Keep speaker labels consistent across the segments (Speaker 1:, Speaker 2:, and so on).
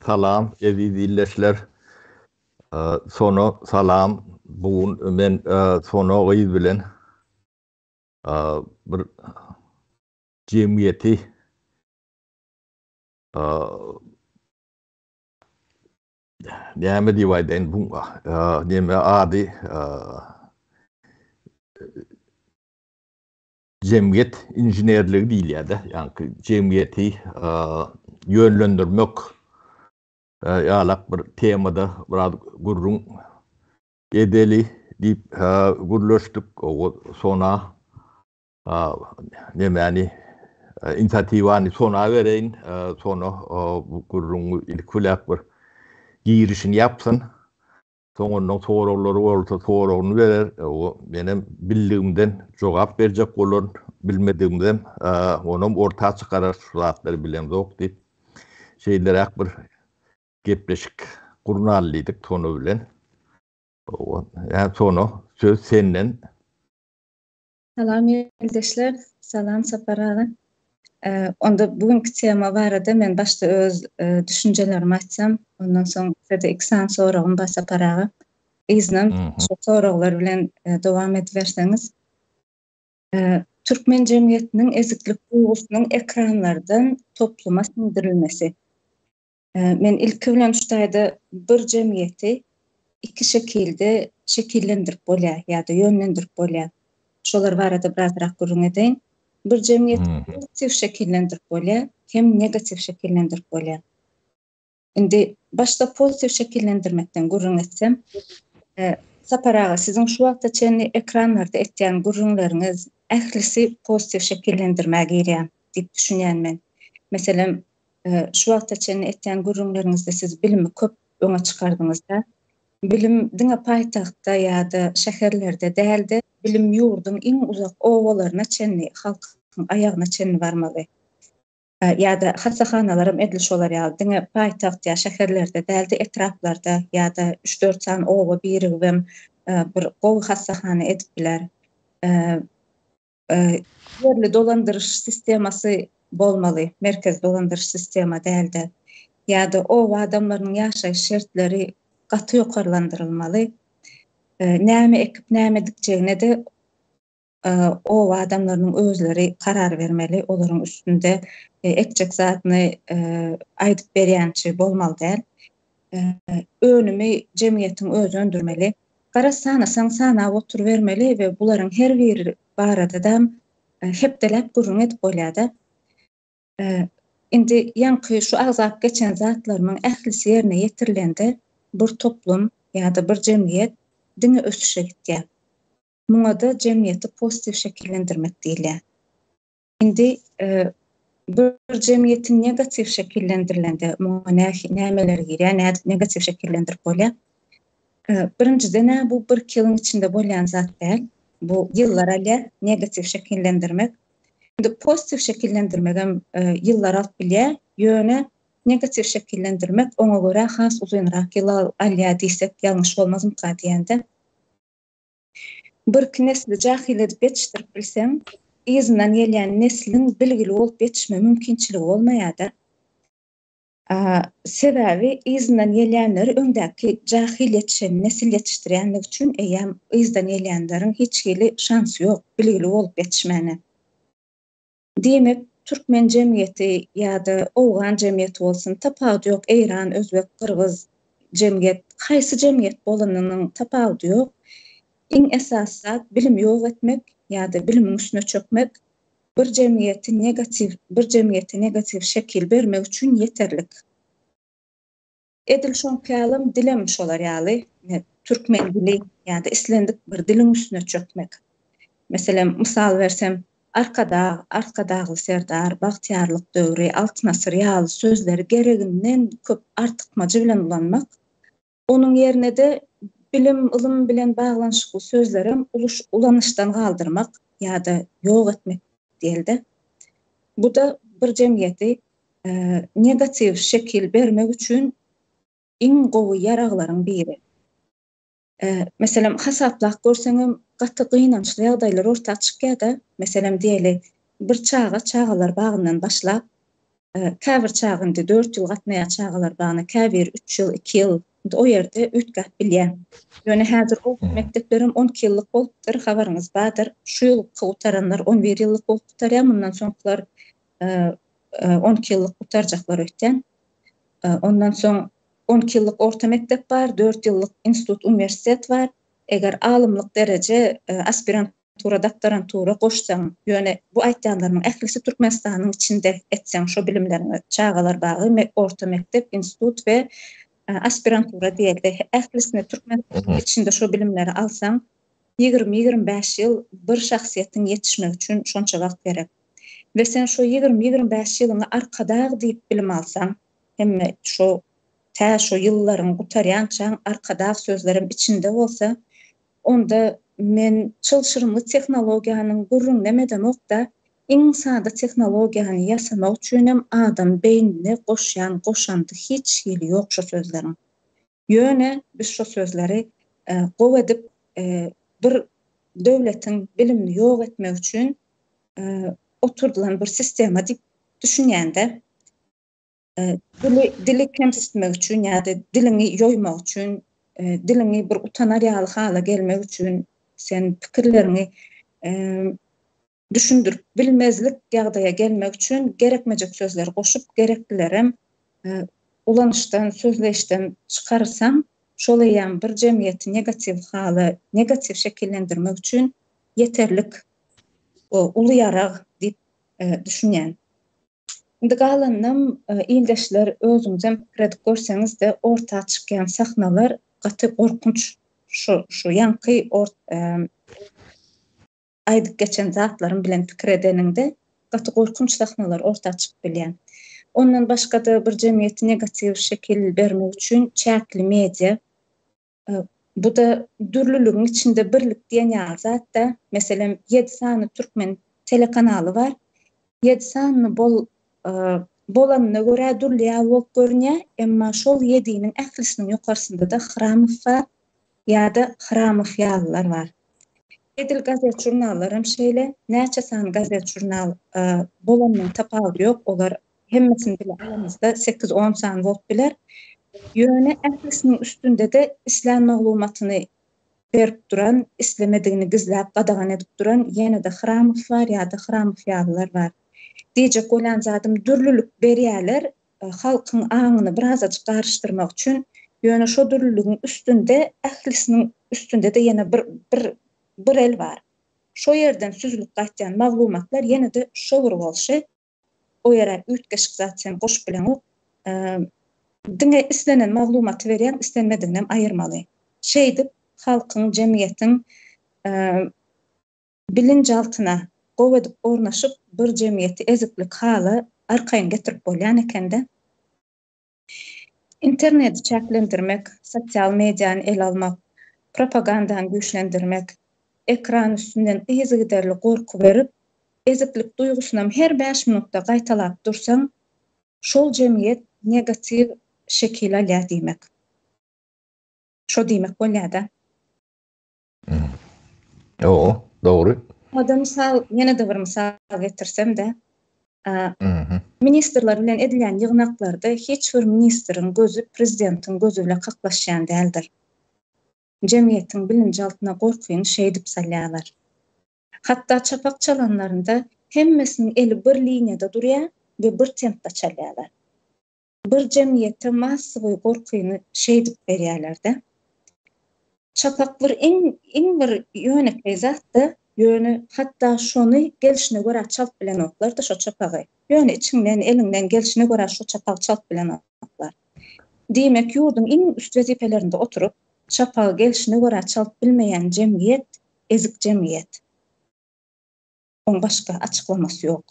Speaker 1: Salam eziz ildeşler. Sona salam. Bu gün men Sona gyz bilen bir jemgyýeti näme diýip aýdaýyn bu neme ady jemgyýet inženerligi diýilýär-de, ýaňky jemgyýeti ýönlendirmek ýalak bir temada biraz gürrüň edeli diýip gürleşdik. Sona nemäni inisiatiwany Sona bereýin. Sona bu gürrüňi ilki bilen bir girişini ýapsyn. Soň ondan soraglary bolsa soragyny berer. Menem bildigimden jogap berjek bolaryn. Bilmedigimden onam orta çykararys şu zatlary bilemzok diýip. Şeýleräk bir gepleşik gurnaly diýdik Sona bilen. Ýa Sona söz senden.
Speaker 2: Salam ildeşler, salam Sapar aga. Onda bu günki tema barada men başda öz düşünjelerimi aýtsam, ondan soň size iki sany soragym bar Sapar aga. Yzynam şo soraglar bilen dowam ediberseňiz. Türkmen jemgyýetiniň eziklik duýgusynyň ekranlardan topluma siňdirilmesi. Men ilki bilen şu taýda bir jemgyýeti iki şekilde şekillendirip bolýar ýa-da ýönlendirip bolýar. Şolar barada birazrak gürrüň edeýin. Bir jemgyýeti pozitiw şekillendirip bolýar, hem negatiw şekillendirip bolýar. Indi başda pozitiw şekillendirmekden gürrüň etsem, Sapar aga, siziň şu wagta çenli ekranlarda etýän gürrüňleriňiz ählisi pozitiw şekillendirmä girýär diýip düşünýän men. Meselem, Şu wagta çenli etýän gürrüňleriňizde siz bilimi köp öňe çykardyňyzda. Bilim diňe paýtagtda ýa-da şäherlerde däl-de, bilim ýurduň iň uzak obalaryna çenli, halkyň aýagyna çenli barmaly. Ýa-da hassahanalaram edil şolar ýaly, diňe paýtagt ýa şäherlerde däl-de, etraplarda ýa-da üç-dört sany oba birigibem bir gowy hassahana edip biler. Ýerli dolandyryş sistemasy bolmaly, merkezi dolandyryş sistema däl-de. Ýa-da oba adamlarynyň ýaşaýyş şertleri gaty ýokarlandyrylmaly. Näme ekip, näme dikjegine-de oba adamlarynyň özleri karar bermeli, olaryň üstünde ekjek zadyny aýdyp berýänçi bolmaly däl. Önümi jemgyýetiň özi öndürmeli. Garaz sanasaň sanap oturybermeli we bularyň her biri baradadam hepdeläp gürrüň edip bolýada. Indi ýaňky şu agzap geçen zatlarymyň ählisi ýerine ýetirilende bir toplum ýa-da bir jemgyýet diňe ösüşe gitýär. Muňada jemgyýeti pozitiw şekillendirmek diýilýär. Indi bir jemgyýeti negatiw şekillendirilende muňa nämeler girýär, nädip negatiw şekillendirip bolýar? Birinjiden-ä bu birki ýylyň içinde bolýan zat däl. Bu ýyllar alýar negatiw şekillendirmek. Indi pozitiw şekillendirmegem ýyllar alyp bilýär, ýöne negatiw şekillendirmek oňa görä has uzynrak ýyl alýar diýsek ýalňyş bolmazmyka diýende. Birki nesli jahyl edip ýetişdirip bilseň, yzyndan gelýän nesliň bilgili bolup ýetişme mümkinçiligi bolmaýar-da. Sebäbi yzyndan gelýänleri öňdäki jahyl ýetişen nesil ýetişdirýänligi üçin eýýäm yzdan gelýänleriň hiç hili şansy ýok bilgili bolup ýetişmäne. Diýmek, türkmen jemgyýeti ýa-da owgan jemgyýeti bolsun, tapawudy ýok, eýran, özbek, gyrgyz jemgyýet, haýsy jemgyýet bolanynyň tapawudy ýok. Iň esasy zat bilimi ýok etmek ýa-da bilimiň üstüne çökmek bir jemgyýeti negatiw, bir jemgyýete negatiw şekil bermek üçin ýeterlik. Edil şoňky ýalam dilem şolar ýaly, ine, türkmen dili ýa-da islendik bir diliň üstüne çökmek. Meselem, mysal bersem, Arkadag, Arkadagly Serdar, Bagtyýarlyk döwri, Altyn asyr ýaly sözleri gereginden köp artykmajy bilen ulanmak, onuň ýerine-de bilim, ylym bilen baglanyşykly sözlerem ulanyşdan galdyrmak ýa-da ýok etmek diýeli-de. Bu-da bir jemgyýeti negatiw şekil bermek üçin iň gowy ýaraglaryň biri. Meselem, hasaplap görseňem, gaty gynançly ýagdaýlar orta çykýar-da. Meselem, diýeli, bir çaga çagalar bagyndan başlap, Käbir çaga indi dört ýyl gatnaýar çagalar bagyna, käbiri üç ýyl, iki ýyl. Indi o ýerde üýtgäp bilýär. Ýöne häzir orta mekdeplerem 12 ýyllyk bolupdyr, habaryňyz bardyr. Şu ýylky gutaranlar 11 ýyllyk bolup gutarýar, mundan soňkular 12 ýyllyk gutarjaklar öýtýän. Ondan soň 12 ýyllyk orta mekdep bar, dört ýyllyk institut, uniwersitet bar. Eger alymlyk dereje, aspirant tura, doktorantura goşsaň, ýöne bu aýtýanlarymyň ählisi Türkmenistanyň içinde etseň şo bilimleriňi, çagalar bagy, orta mekdep, institut we aspirantura diýeli, ählisini Türkmenistanyň içinde şo bilimleri alsaň, 20-25 ýyl bir şahsyýetiň ýetişmegi üçin şonça wagt gerek. We sen şo 20-25 ýylyňy Arkadag diýip bilim alsaň, hemme şo tä şo ýyllaryň gutarýançaň Arkadag sözlerem içinde bolsa, Onda men çylşyrymly tehnologiýanyň gürrüňinem edemok-da, iň sada tehnologiýany ýasamak üçinem adam beýnine goşýan goşandy hiç hili ýok şo sözleriň. Ýöne biz şo sözleri gowy edip bir döwletiň bilimini ýok etmek üçin oturdylan bir sistema diýip düşünýän-de. Dili dili kemsitmek üçin ýa-da diliňi ýoýmak üçin, diliňi bir utanar ýaly hala gelmek üçin sen pikirleriňi düşündirip bilmezlik ýagdaýa gelmek üçin gerekmejek sözleri goşup, gereklilerem ulanyşdan, sözleýişden çykarsaň, şol eýýäm bir jemgyýeti negatiw hala, negatiw şekillendirmek üçin ýeterlik uly ýarag diýip düşünýän. Indi galanynam ildeşler özüňizem pikir edip görseňizde orta çykýan sahnalar gaty gorkunç şu şu ýaňky aýdyp geçen zatlarym bilen pikir edeniňde gaty gorkunç sahnalar orta çykyp bilýär. Ondan başgada bir jemgyýeti negatiw şekil bermek üçin çäkli media Bu-da dürlüligiň içinde birlik diýen ýaly zat-da. Meselem, ýedi sany türkmen telekanaly bar. Ýedi sany bol bolanyna görä dürli ýaly bolup görünýär, emma şol ýediniň ählisiniň ýokarsynda-da Hramow bar ýa-da Hramow ýalylar bar. Edil gazet-žurnallaram şeýle, näçe sany gazet-žurnal bolanynyň tapawudy ýok, olar Hemmesini bile alamyzda sekiz-on sany bolup biler. Ýöne ählisiniň üstünde-de islän maglumatyny berip duran, islemedigini gizläp gadagan edip duran ýene-de Hramow bar ýa-da Hramow ýalylar bar. Diýjek bolýan zadym dürlülik berýäler halkyň aňyny birazajyk garyşdyrmak üçin, ýöne şo dürlüligiň üstünde ählisiniň üstünde-de ýene bir bir bir el bar. Şo ýerden süzülip gaýtýan maglumatlar ýene-de şo bir bolşy. O ýere üýtgeşik zat sen goşup bileňok. Diňe islenen maglumaty berýäň, islenmediginem aýyrmaly. Şeýdip, halkyň, jemgyýetiň bilinjaltyna gowy edip ornaşyp, bir jemgyýeti eziklik hala arkaýyn getirip bolýan ekende. Interneti çäklendirmek, sosial mediany ele almak, propagandany güýçlendirmek, ekran üstünden yzygiderli gorky berip, eziklik duýgusynam her bäş minutda gaýtalap dursaň, şol jemgyýet negatiw şekil alýar diýmek. Şo diýmek bolýar-da.
Speaker 1: Ýo, dogry.
Speaker 2: Oda mysal, ýene-de bir mysal getirsem-de, ministrler bilen edilýän ýygnaklarda hiç bir ministriň gözi prezidentiň gözi bilen kaklaşýan däldir. Jemgyýetiň bilinji altyna gorkyny şeýdip salýarlar. Hatda çapak çalanlarynda hemmesiniň eli bir liniýada durýar we bir tempde çalýarlar. Bir jemgyýete massowy gorkyny şeýdip berýärler-de. Çapak bir iň iň bir ýönekeý zat-da, ýöne hatda şony gelşine görä çalyp bilenoklar-da şo çapagy. Ýöne içiňden, eliňden gelşine görä şo çapagy çalyp bilenoklar. Diýmek, ýurduň iň üst wezipelerinde oturyp, çapagy gelşine görä çalyp bilmeýän jemgyýet ezik jemgyýet. Oň başga açyklamasy ýok.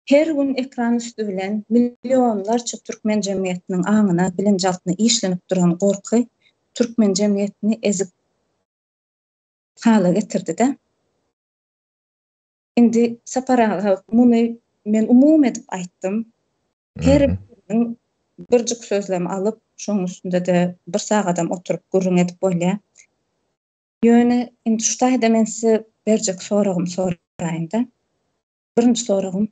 Speaker 2: Her gün ekran üsti bilen millionlarça türkmen jemgyýetiniň aňyna, bilinjaltyna işlenip duran gorky türkmen jemgyýetini ezik hala getirdi-de. Indi Sapar aga muny men umumy edip aýtdym. Her biriniň birjik sözlem alyp, şonuň üstünde-de bir sagadam oturyp gürrüň edip bolýar. Ýöne indi şu taýda men size berjek soragymy soraýyn-da. Birinji soragym.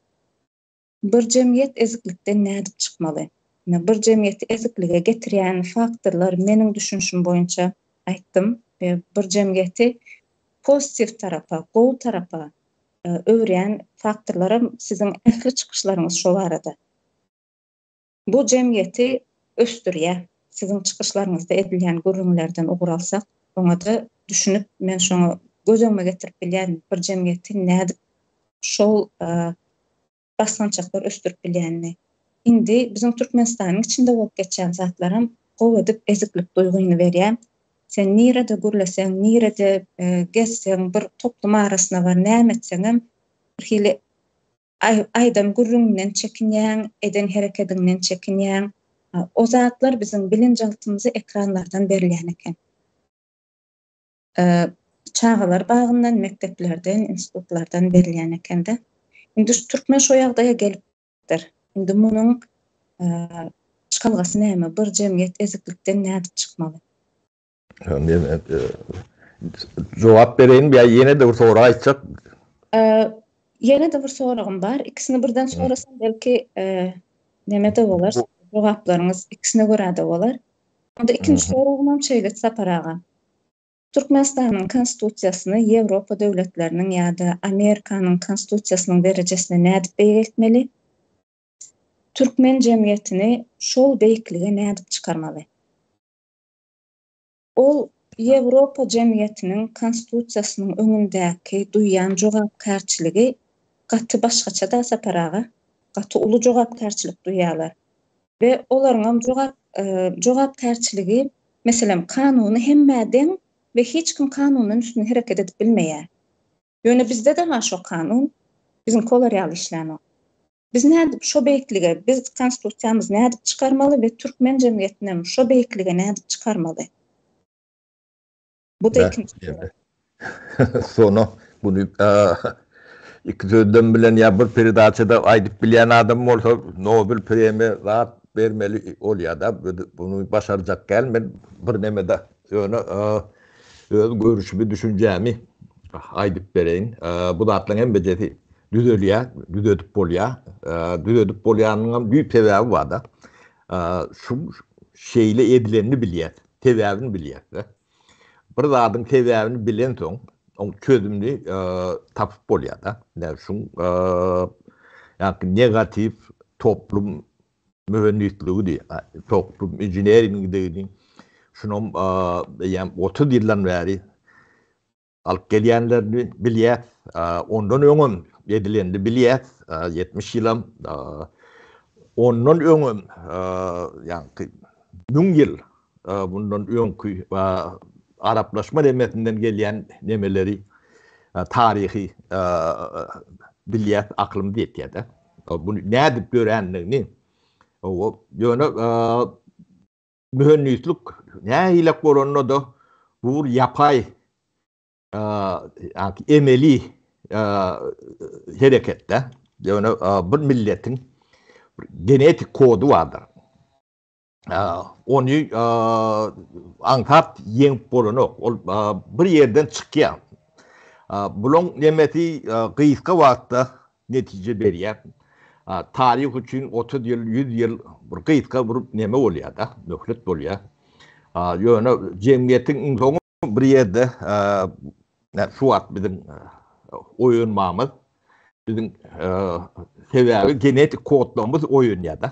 Speaker 2: Bir jemgyýet eziklikden nädip çykmaly? Ine, bir jemgyýeti eziklige getirýän faktorlar meniň düşünişim boýunça aýtdym we bir jemgyýeti pozitiw tarapa, gowy tarapa öwürýän faktorlaram siziň ähli çykyşlaryňyz şo barada. Bu jemgyýeti ösdürýär. Siziň çykyşlaryňyzda edilýän gürrüňlerden ugur alsak, oňa-da düşünip, men şoňa göz öňüme getirip bilýärin, bir jemgyýeti nädip şol basgançaklar ösdürip bilýänini. Indi biziň Türkmenistanyň içinde bolup geçýän zatlaram gowy edip eziklik duýgyny berýär. Sen nirede gürleseň, nirede gezseň, bir toplum arasyna bar, näme etseňem, birhili Aýdan gürrüňiňden çekinýäň, eden herekediňden çekinýäň. O zatlar biziň bilinjaltymyza ekranlardan berilýän eken. Çagalar bagyndan, mekdeplerden, institutlardan berilýän eken-de. Indi şu türkmen şo ýagdaýa gelipdir. Indi munuň çykalgasy näme? Bir jemgyýet eziklikden nädip çykmaly?
Speaker 1: Men jogap bereýin ýa ýene-de bir sorag aýtjak.
Speaker 2: Ýene-de bir soragym bar. Ikisini birden sorasam belki neme-de bolar, jogaplaryňyz ikisine görä-de bolar. Onda ikinji soragym hem şeýle Sapar aga. Türkmenistanyň Konstitusiýasyny Ýewropa döwletleriniň ýa-da Amerikanyň Konstitusiýasynyň derejesine nädip beýgeltmeli? Türkmen jemgyýetini şol beýiklige nädip çykarmaly? Ol Ýewropa jemgyýetiniň Konstitusiýasynyň öňündäki duýýan jogapkärçiligi gaty başgaça-da, Sapar aga. Gaty uly jogapkärçilik duýýarlar. We olaryňam jogap jogapkärçiligi, meselem, kanuny hemmä deň we hiç kim kanundan üstün hereket edip bilmeýär. Ýöne bizde-de bar şo kanun, biziňki olar ýaly işlänok. Biz nädip şo beýiklige, biz konstitusiýamyzy nädip çykarmaly we türkmen jemgyýetinem şo beýiklige nädip çykarmaly? Bu-da ikinji sorag.
Speaker 1: Sona buny iki sözlem bilen ýa bir peredaçada aýdyp bilýän adam bolsa Nobel premiýa zat bermeli bolýada. Buny başarjak däl men birneme-de. Ýöne öz görüşimi, düşünjämi aýdyp bereýin. Bu zatlaryň hemmejesi düzelýär, düzedip bolýar. Düzedip bolýanynyňam düýp sebäbi bar-da. Şu şeýle edilenini bilýäs, sebäbini bilýäs-de. Bir zadyň sebäbini bilensoň, oň çözümini tapyp bolýar-da. Ine şuň ýaňky negatiw toplum mühendisligi diýip, toplum inžineringi diýip, şunam eýýäm 30 ýyldan bäri alyp gelýänlerini bilýäs. Ondan öňem edilenini bilýäs, 70 ýylam. Ondan öňem ýaňky 1000 ýyl mundan öňki araplaşma nemesinden gelýän nemeleri taryhy bilýäs, aklymyz ýetýär-de. Bu nädip dörändigini ýöne mühendislik nähilek bolanda-da bu bir ýapaý emeli hereketde. Ýöne bir milletiň genetik kody bardyr. Ony aňsat ýeňip bolanok. Ol bir ýerden çykýar. Bulaň nemesi gysga wagtda netije berýär. Taryh üçin 30 ýyl, 100 ýyl bir gysga bir neme bolýar-da, möhlet bolýar. Ýöne jemgyýetiň iň soňy bir ýerde şu wagt biziň oýanmamyz, biziň sebäbi genetik kodlarymyz oýanýar-da.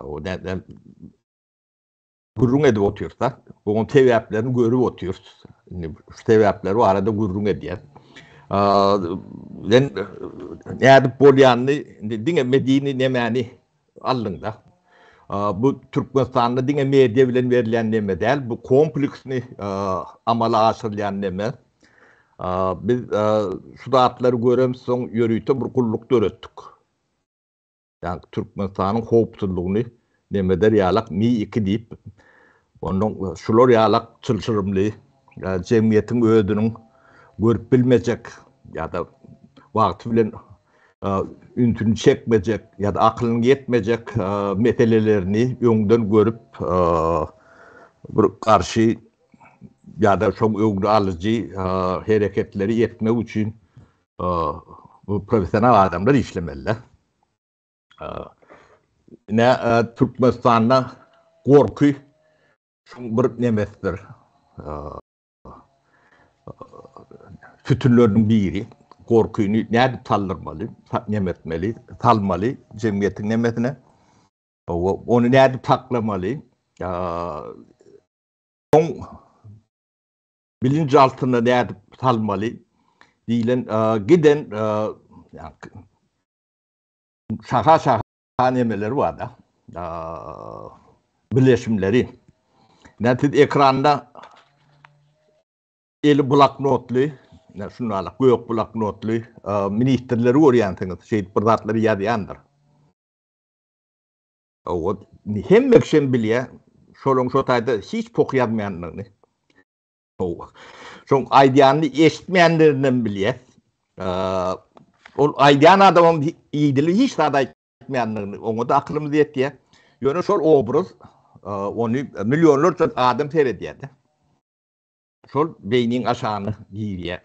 Speaker 1: O näme gürrüň edip otyrys-da. Onuň sebäplerini görüp otyrys. Indi şu sebäpler barada gürrüň edýär. Men nädip bolýanyny indi diňe medeni nemäni aldyň-da. Bu Türkmenistanda diňe media bilen berilýän neme däl, bu kompleksni amala aşyrylýan neme. Biz şu zatlary göremsoň ýörite bir gulluk döretdik. Ýagny Türkmenistanyň howpsuzlygyny nemeder ýalak Mi iki diýip, ondan şular ýalak çylşyrymly jemgyýetiň özüniň görüp bilmejek ýa-da wagty bilen ünsüni çekmejek ýa-da akylynyň ýetmejek meselelerini öňden görüp bir garşy ýa-da şoň öňüni alyjy hereketleri etmek üçin bu professional adamlar işlemeliler. Ine Türkmenistanda gorky şuň bir nemesidir. Sütünleriniň biri. Gorkyny nädip saldyrmaly, neme etmeli, salmaly jemgyýetiň nemesine. Ony nädip saklamaly? Oň bilinç altyna nädip salmaly diýlen giden şaha-şaha nemeleri bar-da, birleşimleri. Ine siz ekranda eli bloknotly, ine şundalyk gök bloknotly ministrleri görýänsiňiz, şeýdip bir zatlary ýazýandyr. Hawa, hemme kişem bilýär, şolaň şo taýda hiç pok ýazmaýandygyny. Hawa. Şoň aýdýanyny eşitmänlerinem bilýär. Ol aýdýan adamam idili hiç zat aýtmaýandygyny, oňa-da akylymyz ýetýär. Ýöne şol obraz, ony millionlarça adam seredýär-de. Şol beýniň aşagyna girýär.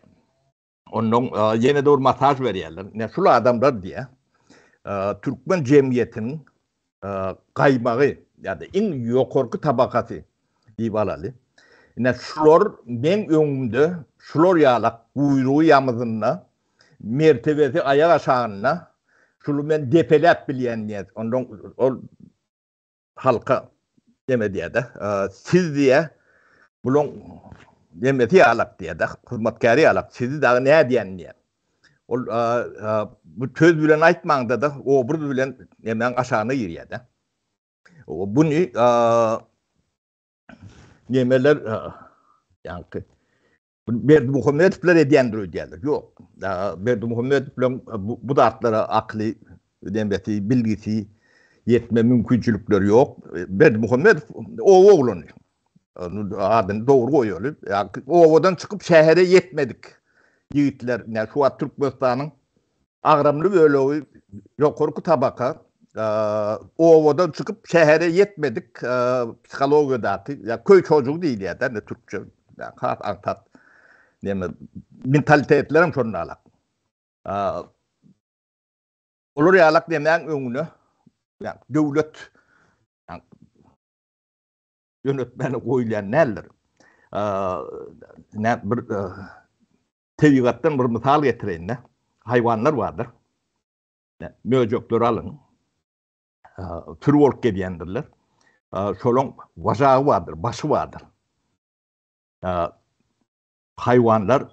Speaker 1: Ondan ýene-de bir masaž berýärler. Ine şul adamlar diýýär. Türkmen jemgyýetiniň gaýmagy ýa-da iň ýokarky tabakasy diýip alaly. Ine şular meň öňümde şular ýalak guýrugy ýamyzynda, mertebesi aýak aşagynda şuly men depeläp bilýän diýýär. Ondan ol halka neme diýýär-de, siz diýýär, bulaň nemesi ýalak diýýär-de, hyzmatkäri ýalak, sizi dagy nädýän diýýär. Ol bu söz bilen aýtmaňda-da, obraz bilen nemäň aşagyna girýär-de. Buny nemeler ýaňky Berdimuhamedowlar edýändir öýdýärler. Ýok. Berdimuhamedow bilen bu zatlara akyly, nemesi, bilgisi ýetme mümkinçilikleri ýok. Berdimuhamedow oba oglany. Adyny dogry goýaly. Obadan çykyp şähere ýetmedik ýigitler. Ine şu wagt Türkmenistanyň Agramly bölegi ýokarky tabaka obadan çykyp şähere ýetmedik psihologiýadaky ýa köý çojugy diýilýär-dä indi türkçe has aňsat neme mentalitetlerem şonda alak. Olar ýalak nemäň öňüne ýa döwlet ýönetmäne goýulýan däldir. Nä bir Tebigatdan bir mysal getireýin-de. Haýwanlar bardyr. Möjekleri alyň. Sürü bolup gezýändirler. Şolaň wažagy bardyr, başy bardyr. Haýwanlar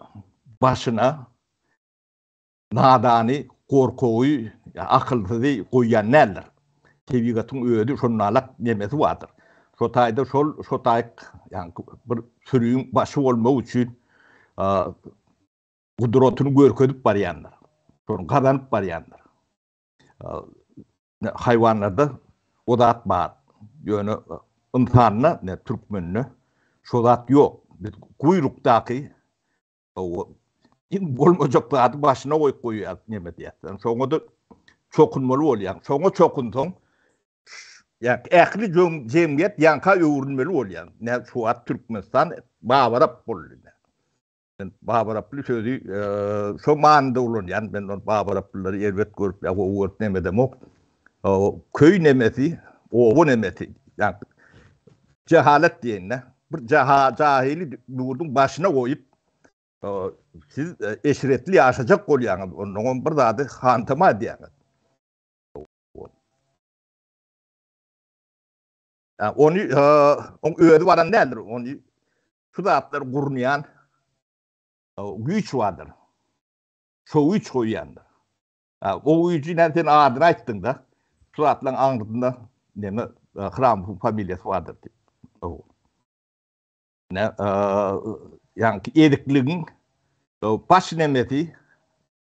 Speaker 1: başyna Nadany, gorkagy, akylsyzy goýýan däldir. Tebigatyň özi şondalak nemesi bardyr. Şo taýda şol şo taýyk ýaňky bir sürüň başy bolmak üçin gudratyny görkezip barýandyr. Şony gazanyp barýandyr. Haýwanlarda o zat bar. Ýöne ynsanda, ne türkmende şo zat ýok. Biz guýrukdaky Iň bolmajak zady başyna goýup goýýar neme diýýär. Şoňa-da çokunmaly bolýaň. Şoňa çokunsaň, ýa ähli jemgyýet ýaňka öwrülmeli bolýar. Nä şu wagt Türkmenistan babarap boldy. Men babaraply sözi şo manyda ulanýan. Men ol babaraplylary erbet görüp ýa gowy görüp neme edemok. Köý nemesi, oba nemesi. Ýa jehalet diýende, bir jahili ýurduň başyna goýup, siz eşretli ýaşajak bolýaňyz, onnoňam bir zady hantama edýäňiz. Ony oň özi baran däldir, ony şu zatlary gurnaýan güýç bardyr. Şo güýç goýýandyr. O güýji näme sen adyny aýtdyňda, şu zatlaryň aňyrsynda neme Hramowyň familiýasy bardyr diýip. Ne ýaňky ezikligiň baş nemesi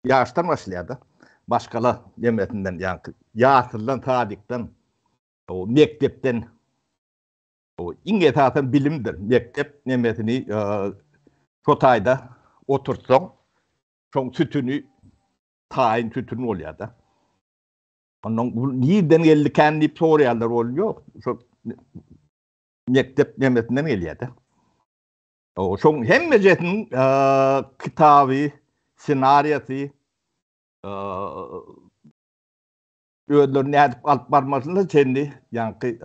Speaker 1: ýaşdan başlaýar-da. Maşgala nemesinden ýaňky ýasyldan, sadikden, mekdepden iň esasam bilimdir. Mekdep nemesini şo taýda oturtsaň, şoň sütüni taýyn sütün bolýar-da. Ondan bu nirden geldikän diýip soraýarlar, ol ýok. Şo mekdep nemesinden gelýär-de. O şoň hemmejesiniň kitaby, ssenariýasy. özlerini nädip alyp barmasyna çenli ýaňky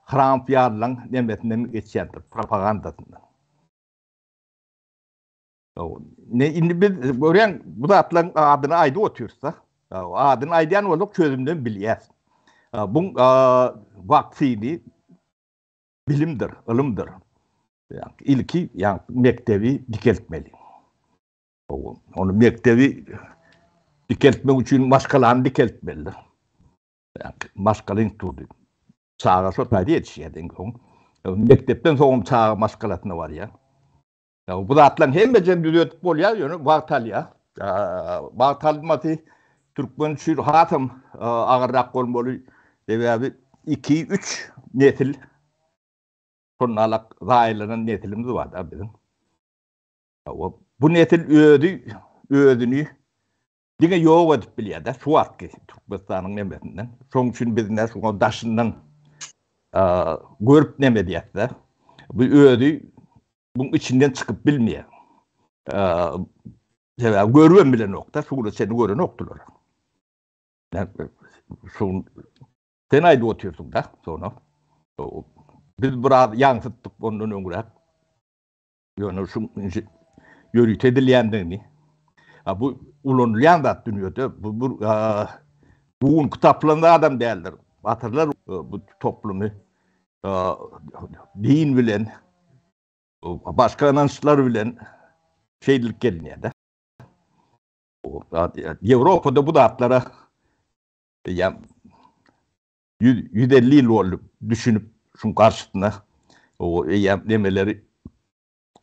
Speaker 1: Hramp ýalylaň nemesinden geçýändir, propagandasyndan. Ne indi biz görýän bu zatlaryň adyny aýdyp otyrys-da. Adyny aýdýan bolsak çözümden bilýäs. Bu waksini bilimdir, ylymdyr. Ilki mekdebi dikeltmeli. Ony mekdebi dikeltmek üçin maşgalany dikeltmelidir. Maşgala instituty. Çaga şo taýda ýetişýär iň soň. Mekdepden soňam çaga maşgalasyna barýar. Bu zatlaryň hemmesini düzetip bolýar, ýöne wagt alýar. Wagt almasy türkmen üçin hasam agyrrak bolmaly. Sebäbi 2-3 nesil şonda alak zaýalanan nesilimiz bar-da biziň. Bu nesil özi özüni diňe ýok edip bilýär-de, şu wagtky Türkmenistanyň nemesinden. Şonuň üçin biz ne şoňa daşyndan görüp neme edýäs-de. Bu özi buň içinden çykyp bilmeýär. Sebäbi görübem bilenok-da, şu güne çenli görenokdylar. Şu sen aýdyp otyrsyň-da, soňra. Biz biraz ýaňsytdyk ondan öňräk. Ýöne şu ýörite edilýändigini, bu ulanylýan zat dünýede, bu bir bu günki tapylan zadam däldir. Asyrlar bu toplumy din bilen, başga ynançlar bilen şeýdilip gelinýär-de. Ýewropada bu zatlara eýýäm 150 ýyl boldy düşünip şuň garşysyna o eýýäm nemeleri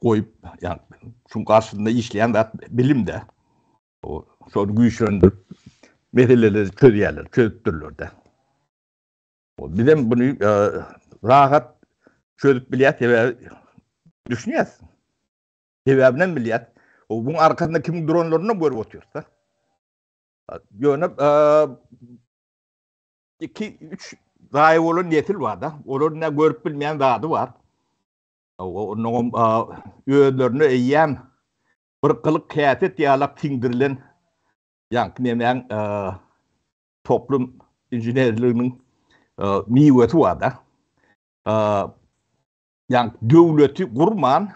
Speaker 1: goýup, ýa şuň garşysynda işleýän zat bilimde. O şony güýçlendirip meseleleri çözýärler, çözüpdirler-de. O bizem buny e, rahat çözüp bilýär, sebäbi düşünýäs. Sebäbinem bilýäs. O buň arkasynda kimiň duranlaryny görüp otyrys-da. Ýöne e, 2 3 zaýa bolan nesil bar-da. Olar ne görüp bilmeýän zady bar. Onuň özlerine eýýäm bir gylyk häsiýet ýalak siňdirilen ýaňky nemäň toplum inženerliginiň miwesi bar-da. Ýaňky döwleti gurman,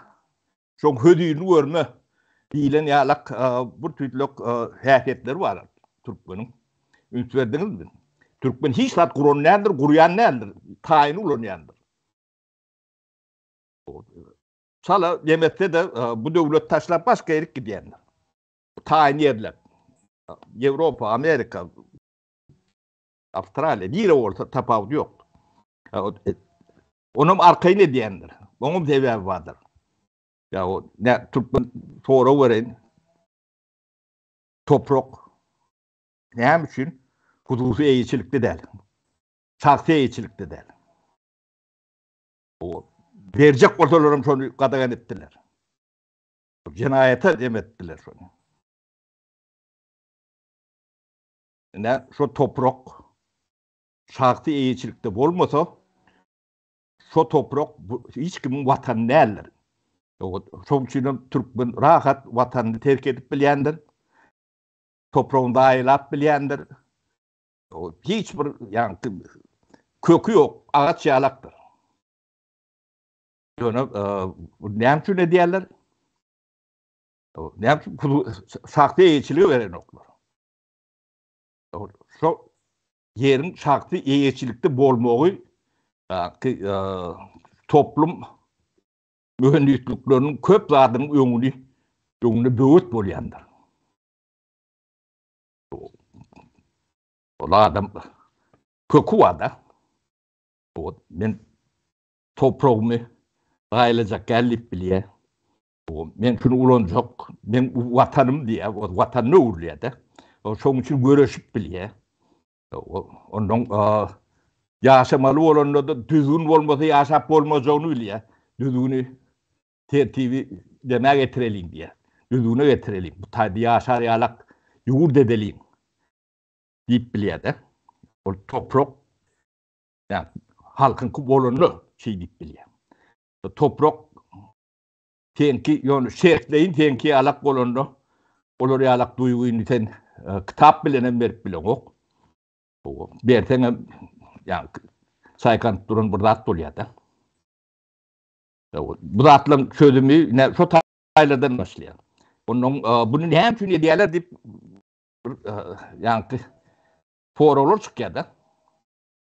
Speaker 1: şoň hözirini görme diýlen ýalak bir tüýtlek häsiýetleri bar türkmeniň. Üns berdiňizmi? Türkmen hiç zat guran däldir, gurýan däldir, taýyny ulanýandyr. Çala ýemetse-de bu döwlet taşlap başga ýerik gidýändir. Taýyn ýerler. Ýewropa, Amerika, Awstraliýa, nire bolsa tapawudy ýok. Onam arkaýyn edýändir. Oňam sebäbi bardyr. Ýa o ne türkmen sorag bereýin. Toprak näme üçin hususy eýeçilikde däl? Şahsy eýeçilikde däl. O berjek bolsalaram şony gadagan etdiler. Jenaýata dem etdiler şony. Ine şo toprak şahsy eýeçilikde bolmasa, şo toprak hiç kimiň watany däldir. Şoň üçin hem türkmen rahat watanyny terk edip bilýändir. Topragyny zaýalap bilýändir. Hiç bir ýaňky köki ýok, agaç ýalakdyr. Ýöne näme üçin edýärler? Näme üçin şahsy eýeçiligi berenoklar? Şo ýeriň şahsy eýeçilikde bolmagy toplum mühendislikleriniň köp zadynyň öňüni öňüne böwet bolýandyr. Ol adam köki bar-da. Men topragymy zaýalajak däl diýip bilýär. Men şuny ulanjak, men watanym diýýär, o watanyna öwrülýär-de. Şonuň üçin göreşip bilýär. Ondan ýaşamaly bolanda-da düzgün bolmasa ýaşap bolmajagyny bilýär. Düzgüni, tertibi demä getireliň diýýär. Düzgüne getireliň. Bu taýda ýaşar ýalak ýurt edeliň diýip bilýär-de. Ol toprak ýa halkyňky bolanda şeý diýip bilýär. Toprak seňki ýöne şertleýin seňki ýalak bolanda olar ýalak duýgyny sen kitap bilen hem berip bileňok. Berseňem ýa çaýkanyp duran bir zat bolýar-da. Bu zatlaryň çözümi ine şo taýlardan başlaýar. Ondan buny näme üçin edýärler diýip bir ýaňky soraglar çykýar-da.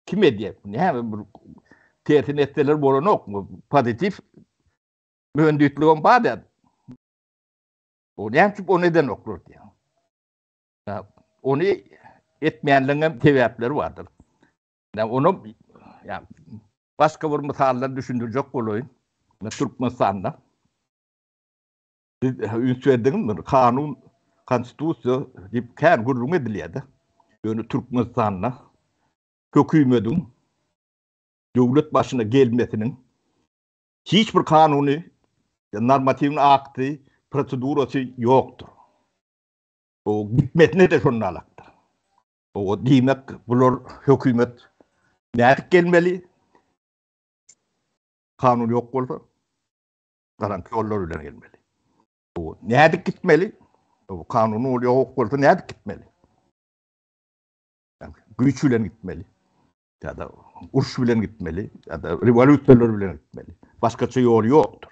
Speaker 1: Kim edýär? Näme bir tersini etseler bolanok. Pozitiw mühendisligem bar diýär. O näme üçin ony edenoklar diýär. Ony etmeýänligiň hem sebäpleri bardyr. Ony ýa başga bir mysaldan düşündirjek bolaýyn. Türkmenistanda siz üns berdiňizmi? Kanun, konstitusiýa diýip kän gürrüň edilýär-de. Ýöne Türkmenistanda hökümediň döwlet başyna gelmesiniň hiç bir kanuny, normatiwny akty, prosedurasy ýokdur. O gitmesine-de şonda alakdyr. O diýmek, bular hökümet nädip gelmeli? Kanun ýok bolsa, garaňky ýollar bilen gelmeli. O nädip gitmeli? O kanun ol ýok bolsa nädip gitmeli? Güýç bilen gitmeli. Ýa-da uruş bilen gitmeli, ýa-da rewolýusiýalar bilen gitmeli. Başgaça ýol ýokdur.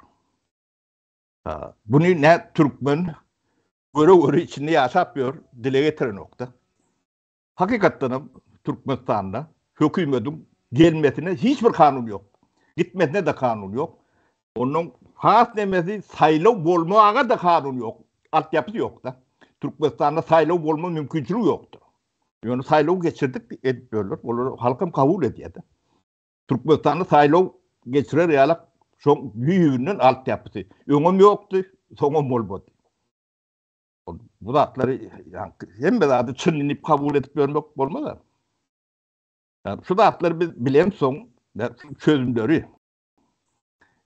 Speaker 1: Buny nä türkmen göre-göre içinde ýaşap ýör, dile getirenokda. Hakykatdan hem Türkmenistanda hökümediň gelmesine hiç bir kanun ýok. Gitmesine-de kanun ýok. Ondan has nemesi saýlaw bolmaga-da kanun ýok. Altyapysy ýok-da. Türkmenistanda saýlaw bolma mümkinçiligi ýokdur. Ýöne saýlaw geçirdik edip ýörler. Olary halkam kabul edýär-de. Türkmenistanda saýlaw geçirer ýaly şoň düýbünden altyapysy. Öňem ýokdy, soňam bolmady. Bu zatlary hemme zady çyn diýip kabul edip ýörmek bolmaz. Şu zatlary biz bilensoň, çözümleri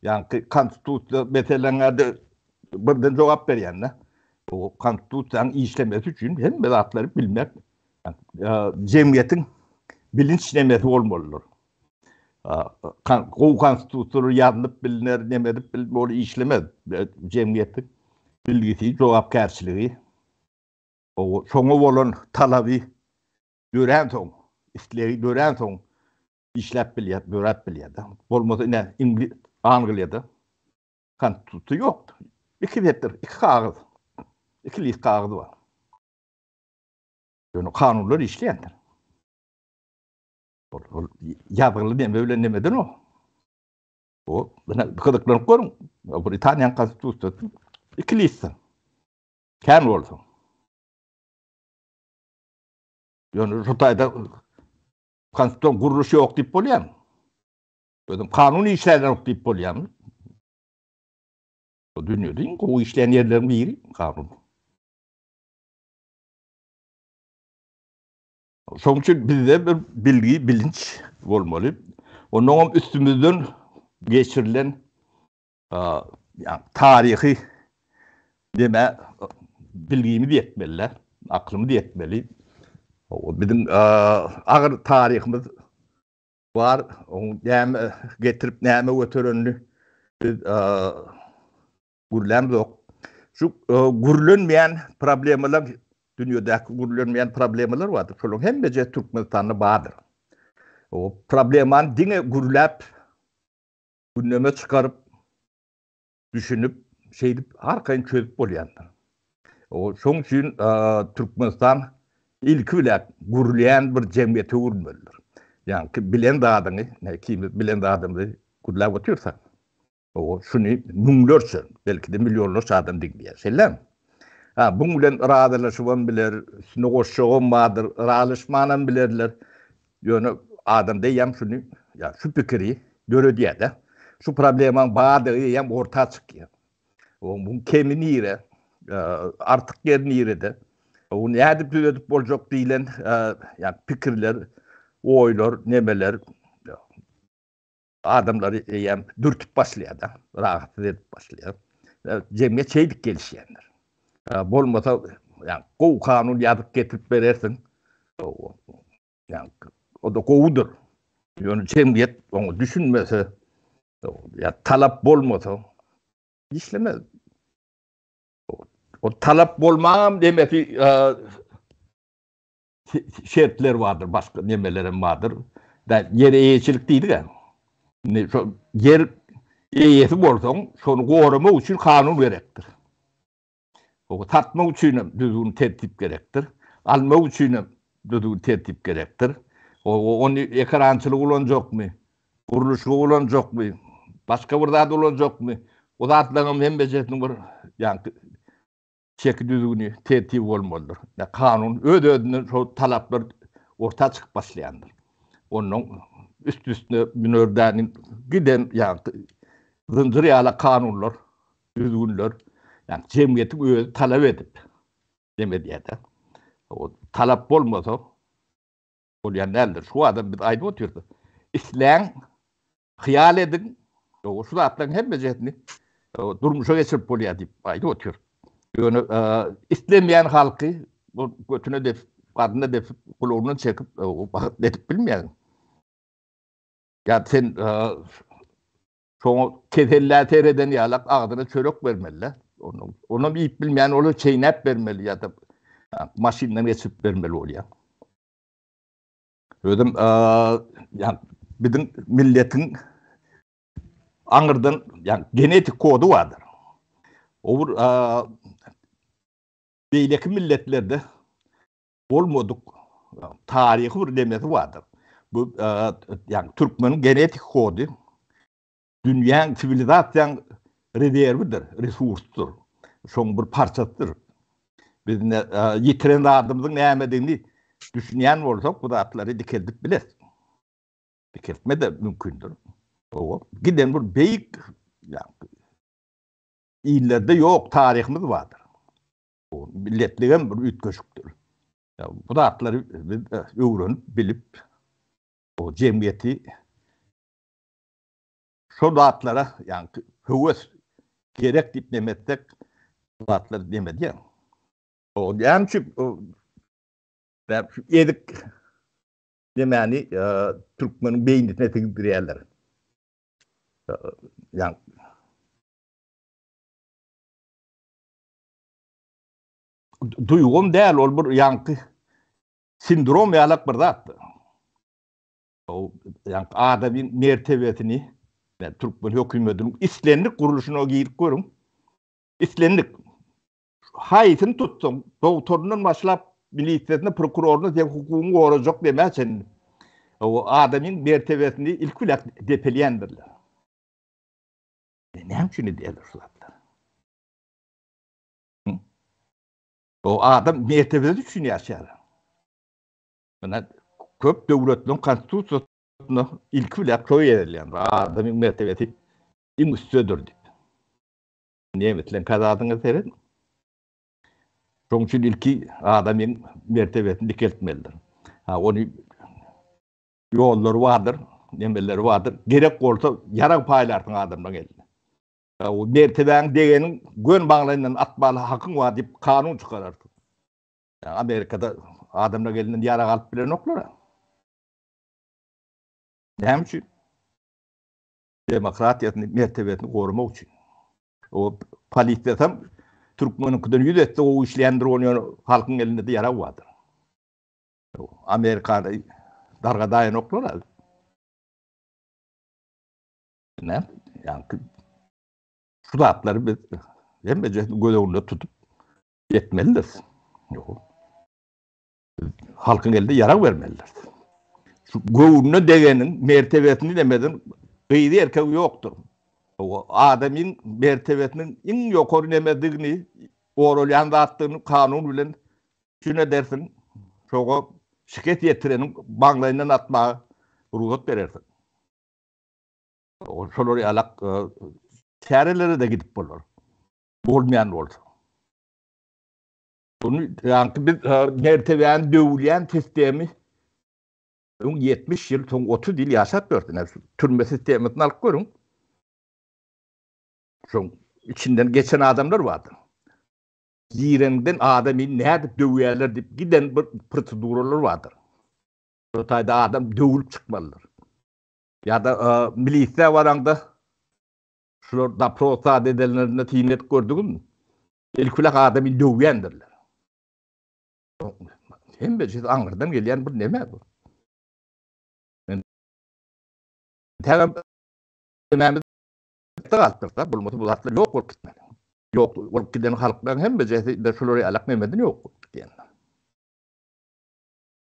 Speaker 1: Ýaňky konstitusiýa meseleňe-de birden jogap berýän-de. Bu konstitusiýanyň işlemesi üçin hemme zatlary bilmek, jemgyýetiň bilinç nemesi bolmalydyr. Gowy konstitusiýalar ýazylyp bilner, neme edip bilner, ol işlemez. Jemgyýetiň bilgisi, jogapkärçiligi, şoňa bolan talaby döränsoň, islegi döränsoň işläp bilýär, döräp bilýär-de. Bolmasa ine Iňlis, Angliýada konstitusiýa ýokdy. Iki depder, iki kagyz, iki list kagyz bar. Ýöne kanunlar işleýändir. Ol, ol ýazgyly neme bilen nemeden o. O, ine gyzyklanyp görüň. Britaniýanyň konstitusiýasy iki listden. Kän bolsa. Ýöne şu taýda Konstitusion gurluş ýok diýip bolýarmy? Özüm kanun işlänok diýip bolýarmy? Bu dünýede iň gowy işleýän ýerleriň biri kanun. Şonuň üçin bizde bir bilgi, bilinç bolmaly. Ondan hem üstümizden geçirilen taryhy deme bilgimiz ýetmeli, aklymyz ýetmeli. Biziň agyr taryhymyz bar. Oň näme getirip, näme göterenini biz gürlämzok. Şu gürlenmeýän problemalar, dünýedäki gürlenmeýän problemalar bardyr. Şolaryň hemmesi Türkmenistanda bardyr. O problemany diňe gürläp gündeme çykaryp, düşünip, şeýdip arkaýyn çözüp bolýandyr. O şoň üçin Türkmenistan ilki bilen gurulýan bir jemgyýete öwrülmelidir. Ýagny bilen zadyňy, ikimiz bilen zadymyzy gürläp otyrsak, o şuny müňlerçe, belki-de millionlarça adam diňleýär. Şeýlemi? Ha, buň bilen razylaşybam biler, üstüne goşjagam bardyr, razylaşmanam bilerler. Ýöne adam diýýän şuny, ýa şu pikiri döredýär-de. Şu problemaň bardygy eýýäm orta çykýar. Oň kemi nire, artyk ýeri nirede? Ony nädip düzedip boljak diýlen, ýa pikirler, oýlar, nemeler adamlary eýýäm dürtüp başlaýar-da, rahatsyz edip başlaýar. Jemgyýet şeýdip gelişýändir. Bolmasa, ýa gowy kanun ýazyp getirip berersiň. Ýa o-da gowudyr. Ýöne jemgyýet oňa düşünmese, ýa talap bolmasa işlemez. O talap bolmagam demesi. şertler bardyr, başga nemeler hem bardyr. Da ýer eýeçilik diýdik-ä. Indi şo ýer eýesi bolsaň, şony goramak üçin kanun gerekdir. O satmak üçin hem düzgün tertip gerekdir. Almak üçin hem düzgün tertip gerekdir. O ony ekerançylyk ulanjakmy? Gurluşyga ulanjakmy? Başga bir zat ulanjakmy? O zatlaryň hem hemmejesiniň bir ýaňky çeki düzgüni, tertibi bolmalydyr. Ýa kanun öz-özünden şol talaplar orta çykyp başlaýandyr. Ondan üst-üstüne münerdäni giden ýaňky zynjyr ýaly kanunlar, düzgünler, ýagny jemgyýetiň özi talap edip dem edýär-de. O talap bolmasa bolýan däldir. Şu adam biz aýdyp otyrys. Isläň, hyýal ediň, şu zatlaryň hemmejesini durmuşa geçirip bolýar diýip aýdyp otyr. Ýöne islemeýän halky bu götüne depip, garnyna depip, gulagyndan çekip bagyt edip bilmeýäň. Ýa sen şoňa kesellä sereden ýalak agzyna çörek bermeli-de. Onam iýip bilmeýän bolsa çeýnäp bermeli ýa-da maşyndan geçirip bermeli bolýar. Özüm ýa biziň milletiň aňyrdan ýa genetik kody bardyr. O bir beýleki milletlerde bolmadyk taryhy bir nemesi bardyr. Bu ýa türkmeniň genetik kody dünýäň siwilizasiýaň rezerwidir, resursdyr. Şoň bir parçasydyr. Biz indi ýitiren zadymyzyň nämedigini düşünýän bolsak, bu zatlary dikeldip bileris. Dikeltme-de mümkindir. Hawa, giden bir beýik illerde ýok taryhymyz bardyr. Bu milletligem bir üýtgeşikdir. Bu zatlary biz öwrenip, bilip, o jemgyýeti Şol zatlara ýaňky höwes gerek diýip neme etsek, bu zatlar neme edýär. O näme üçin şu ezik nemäni türkmeniň beýnisine siňdirýärler. Ýa duýgum däl, ol bir ýaňky sindrom ýalak bir zat. Ýagny adamyň mertebesini türkmen hökümetiniň islendik gurluşyna girip görüň. Islendik haýsyny tutsaň, dogtoryndan başlap milisiýasyna, prokuroryna sen hukugyňy gorajak demä çenli. O adamyň mertebesini ilki bilen depelýändirler. Näme üçin edýärler şu zatlary? O adam mertebesi üçin ýaşaýar. Mine köp döwletleriň konstitusiýasynda ilki bilen şo ýerelýän adamyň mertebesi iň üstdedir diýip. Nemisleň kazadyňa seret. Şonuň üçin ilki adamyň mertebesini dikeltmelidir. Ha ony ýollary bardyr, nemeleri bardyr. Gerek bolsa ýarag paýlarsyň adamlaryň eline. O mertebäň degeniň gön maňlaýyndan atmaly hakyň bar diýip kanun çykararsyň. Amerikada adamlar elinden ýarag alyp bilenoklar. Näme üçin? Demokratiýasyny, mertebesini goramak üçin. O polisiýasam türkmeniňkiden ýüz esse gowy işleýändir, ony ýöne halkyň elinde de ýarag bardyr. Amerikada dargadaýanoklar. Näme? Ýa şu zatlary biz hemmejesini göz öňünde tutup etmelidiris. Ýok. Halkyň elinde ýarag bermelidiris. Şu göwnüne degeniň mertebesini demeden gyzy erkegi ýokdur. O adamyň mertebesiniň iň ýokary nemedigini, goralýan zatdygyny kanun bilen üpjün edersiň. Şoňa şikes ýetireniň maňlaýyndan atmaga rugsat berersiň. Şolar ýalak çärelere-de gidip bolar. Bolmaýan bolsa. Bunu ýaňky biz mertebäni döwülýän sistemi öň 70 ýyl, soň 30 ýyl ýaşap ýördi. Näme şu türme sistemasyny alyp görüň. Şoň içinden geçen adamlar bardy. Girenden adamy nädip döwýärler diýip giden bir proseduralar bardyr. Şo taýda adam döwülip çykmalydyr. Ýa-da milisiýa baraňda şular dopros zat edenlerinde syn edip gördüňizmi? Ilki bilen adamy döwýändirler. Hemmejesi aňyrdan gelýän bir neme bu. Tägem näme galypdyr-da, bolmasa bu zatlar ýok bolup gitmeli. Ýok bolup giden halklaryň hemmejesi de şular ýalak nemeden ýok bolup gidýän.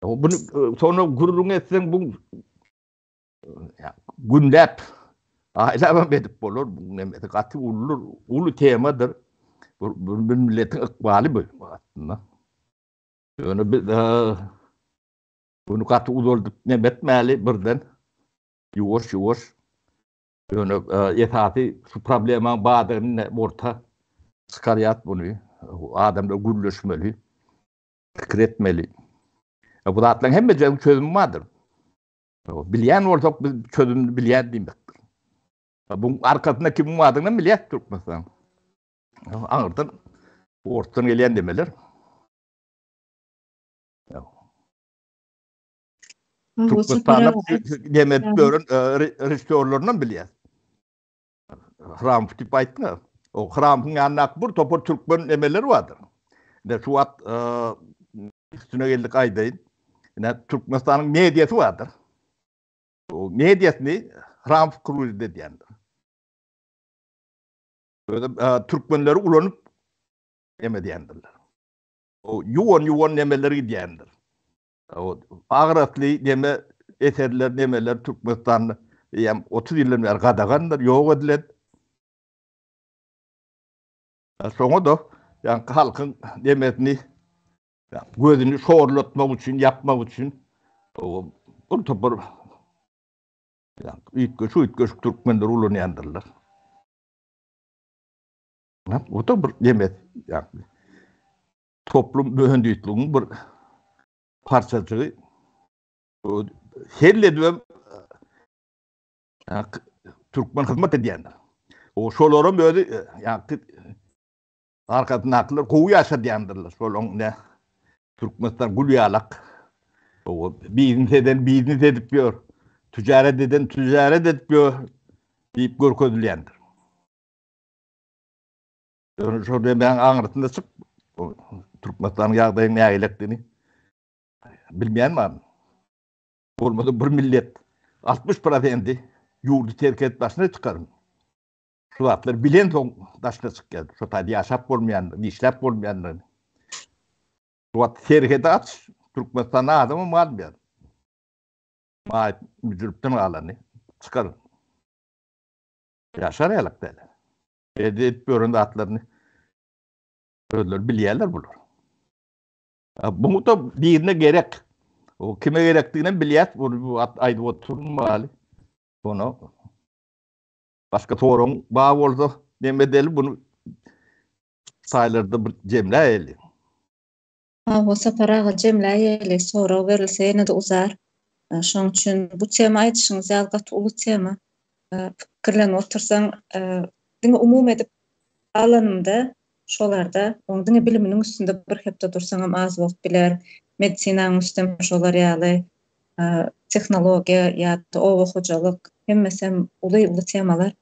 Speaker 1: Bunu soňra gürrüň etseň bu günläp aýlabam edip bolar. Bu nemesi gaty uly uly temadyr. Bu bir milletiň ykbaly bu aslynda. Ýöne biz bunu gaty uzaldyp neme etmäli birden ýuwaş ýuwaş Ýöne esasy şu problemaň bardygyny orta çykarýas buny. Adamlar gürleşmeli, pikir etmeli. Bu zatlaryň hemmejiginiň çözümi bardyr. Bilýän bolsak biz çözümini bilýän diýmekdir. Bu arkasynda kimiň bardygyny bilýäs Türkmenistan. Aňyrdan ortadan gelýän demeler. Türkmenistanda neme edip ýören režissýorlarynam bilýäs. Hramow diýip aýtma. O Hramowyň ýanyndaky bir topar türkmen nemeleri bardyr. Ine şu wagt üstüne geldik aýdaýyn. Ine Türkmenistanyň mediasy bardyr. O mediasyny Hramow kruzit edýändir. Özem türkmenleri ulanyp neme edýändirler. O ýuwan-ýuwan nemeler gidýändir. Agrasly neme eserler nemeler Türkmenistanda eýýäm 30 ýyldan bäri gadagandyr, ýok edilen. Şoňa da ýaňky halkyň nemesini gözüni şorlatmak üçin, ýapmak üçin bir topar üýtgeşik üýtgeşik türkmenler ulanýandyrlar. Bu da bir nemes, ýaňky toplum mühendisligiň bir parçajygy. Hell edibem türkmen hyzmat edýändir. O şolaram özi ýaňky arkasyndakylar gowy ýaşadýandyrlar. Şolaň ne Türkmenistan gül ýalak. O biznes eden biznes edip ýör. Tüjaret eden tüjaret edip ýör diýip görkezilýändir. Ýöne şol demäň aňyrsynda çyk Türkmenistanyň ýagdaýynyň nägilekdigini bilmeýän barmy? Bolmasa bir millet 60 prosendi ýurdy terk edip daşyna çykarmy? Şu zatlary bilensoň daşyna çykýar. Şo taýda ýaşap bolmaýandygyny, işläp bolmaýandygyny. Şu wagt serhedi aç, Türkmenistanda adamam galmaýar. Maýyp müjüripden galany çykar. Ýaşar ýalak däl. Edip ýören zatlaryny özleri bilýärler bular. Bu da birine gerek. O kime gerekdigini bilýär. Bunu bu at aýdyp oturmaly. Ona başga soraň bar bolsa neme edeli bunu saýlarda bir jemläýeli.
Speaker 2: Hawa Sapar aga jemläýeli. Sorag berilse ýene-de uzar. Şonuň üçin bu tema aýdyşyňyz ýaly gaty uly tema. Pikirlenip otursaň diňe umumy edip alanymda şolarda oň diňe biliminiň üstünde bir hepde dursaňam az bolup biler. Medisinanyň üstem şolar ýaly tehnologiýa ýa-da oba hojalyk hemmesem uly-uly temalar.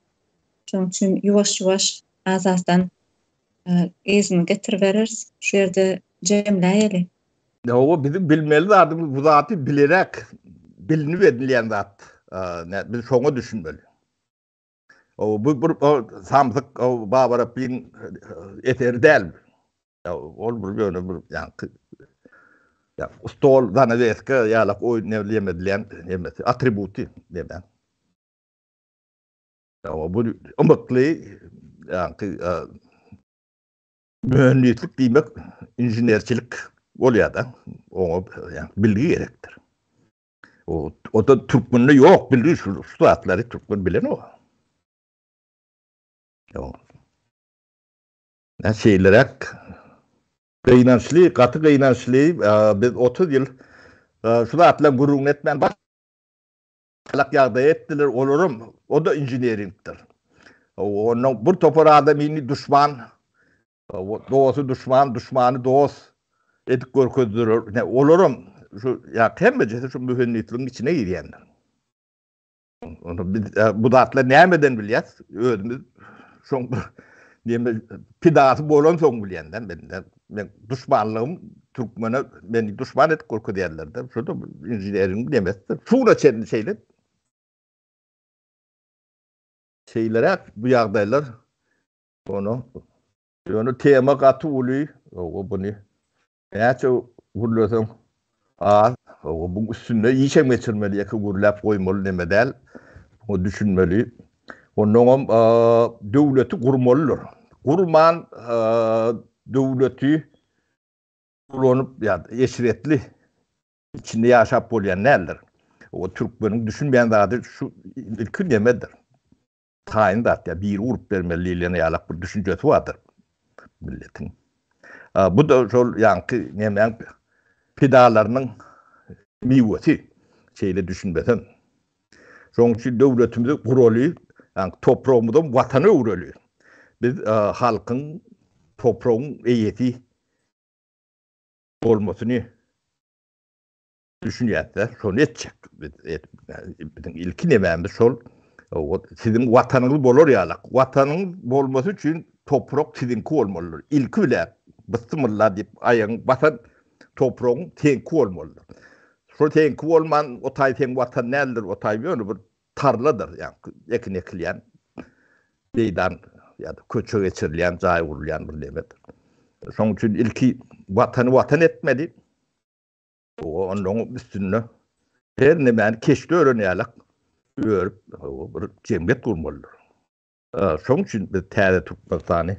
Speaker 2: Şonuň üçin ýuwaş-ýuwaş az-azdan yzyny getiribereris. Şu ýerde jemläýeli.
Speaker 1: Hawa, biziň bilmeli zadymyz bu zady bilerek bilinip edilýän zat. Biz şoňa düşünmeli. Bu bir samsyk Baba Rabbiň eseri däl. Ol bir ýöne bir ýaňky ýa stol zanaweska ýalak oýun näme edilýän nemesi atributy näme. Bu ymykly ýaňky mühendislik diýmek inženerçilik bolýar-da. Oňa ýaňky bilgi gerekdir. O, o da türkmende ýok bilgi şu, şu zatlary türkmen bilenok. Ýok. Nä şeýleräk gynançly, gaty gynançly biz 30 ýyl şu zatlaryň gürrüňini etmän Galak ýagdaý etdiler, olaram, o-da inžineringdir. Ondan bir topar adamyny duşman, dosty duşman, duşmany dost edip görkezdiler. Ine, olaram şu ýa hemmejesi şu mühendisligiň içine girýändir. Onda biz bu zatlary nämeden bilýäs? Özümiz şoň bir neme pidasy bolansoň bilýän-dä men. Men duşmanlygym. Türkmene meni duşman edip görkezýärler-de. Şu-da inženeriň nemesidir. Şuna çenli şeýle. Şeýleräk bu ýagdaýlar Ony ýöne tema gaty uly, o buny näçe gürleseň az, o bu üstünde işem geçirmeli, ýeke gürläp goýmaly neme däl. Muňa düşünmeli. Onnoňam döwleti gurmalydyr. Gurman döwleti ulanyp ýa eşretli içinde ýaşap bolýan däldir. O türkmeniň düşünmeýän zady şu ilki nemedir. Taýyn zat ýa biri urup bermeli diýlen ýalak bir düşünjesi bardyr milletiň. Bu-da şol ýaňky nemäň pidalarynyň miwesi, şeýle düşünmesem. Şonuň üçin döwletimizi guraly, ýaňky topragymyzam watana öwreli. Biz halkyň, topragyň eýesi bolmasyny Düşünýäs-de, şony etjek. Biz biziň ilki nemämiz şol, siziň watanyňyz bolar ýalak. Watanyňyz bolmasy üçin toprak siziňki bolmalydyr. Ilki bilen bysmylla diýip aýagyň basan topragyň seňki bolmalydyr. Şol seňki bolman, o taý seň watan däldir, o taý ýöne bir tarladyr, ýa ekin ekilýän meýdan ýa-da köçe geçirilýän, jaý gurulýan bir nemedir. Şonuň üçin ilki watany watan etmeli. Onuň üstünde her nemäni keşde ören ýalak örüp, bir jemgyýet gurmalydyr. Şonuň üçin biz täze Türkmenistany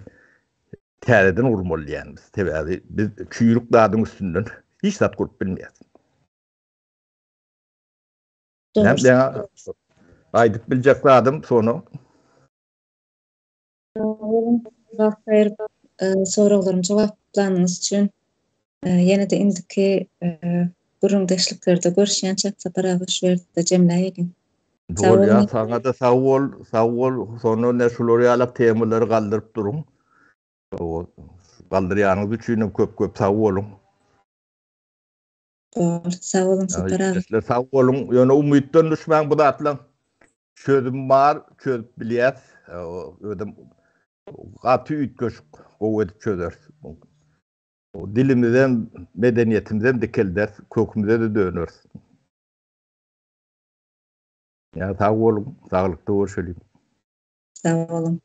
Speaker 1: täzeden gurmaly diýýänimiz. Sebäbi biz çüýrük zadyň üstünden hiç zat gurup bilmeýäris. Dogry. Aýdyp biljek zadym şony.
Speaker 2: Wagt aýryp soraglarymy jogaplanyňyz üçin ýene-de indiki gürrüňdeşliklerde görüşýänçäk Sapar aga şu ýerde jemläýeliň.
Speaker 1: Bolýar saňa-da sag bol, sag bol. Sonda ine şular ýalak temalary galdyryp duruň. Galdyrýanyňyz üçinem köp-köp sag boluň.
Speaker 2: Dogry, sag boluň Sapar aga.
Speaker 1: Sag boluň, ýöne umytdan düşmäň bu zatlaň çözümi bar, çözüp bilýäs. Özem gaty üýtgeşik gowy edip çözeris. Dilimizem, medeniýetimizem dikelderis, kökümize-de döneris. Ýa sag boluň, saglykda görşeliň.
Speaker 2: Sag boluň.